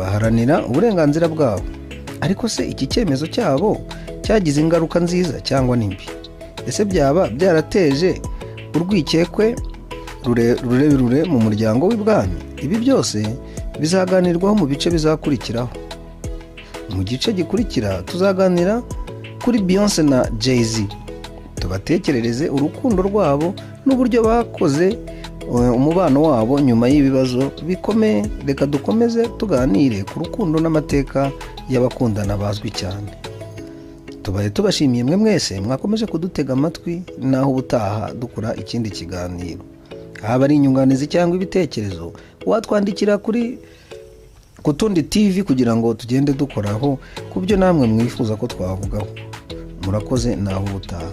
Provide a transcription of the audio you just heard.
Baharanira uburenganzira bwabo. Ariko se iki cyemezo cyabo cyagize ingaruka nziza cyangwa ni mbi? Ese byaba byarateje urwikekwe rurerure mu muryango w'ibwami? Ibi byose bizaganirwaho mu bice bizakurikiraho. Mu gice gikurikira tuzaganira kuri Beyonce na Jay-Z, tubatekerereze urukundo rwabo n'uburyo bakoze umubano wabo nyuma y'ibibazo bikomeye. Reka dukomeze tuganire ku rukundo n'amateka y'abakundana bazwi cyane. Tubaye tubashimiye mwe mwese mwakomeje kudutega amatwi. Naho ubutaha dukora ikindi kiganiro. Haba ari inyunganizi cyangwa ibitekerezo, watwandikira kuri ku Tundi TV kugira ngo tugende dukoraho ku byo namwe mwifuza ko twavugaho. Murakoze, naho ubutaha.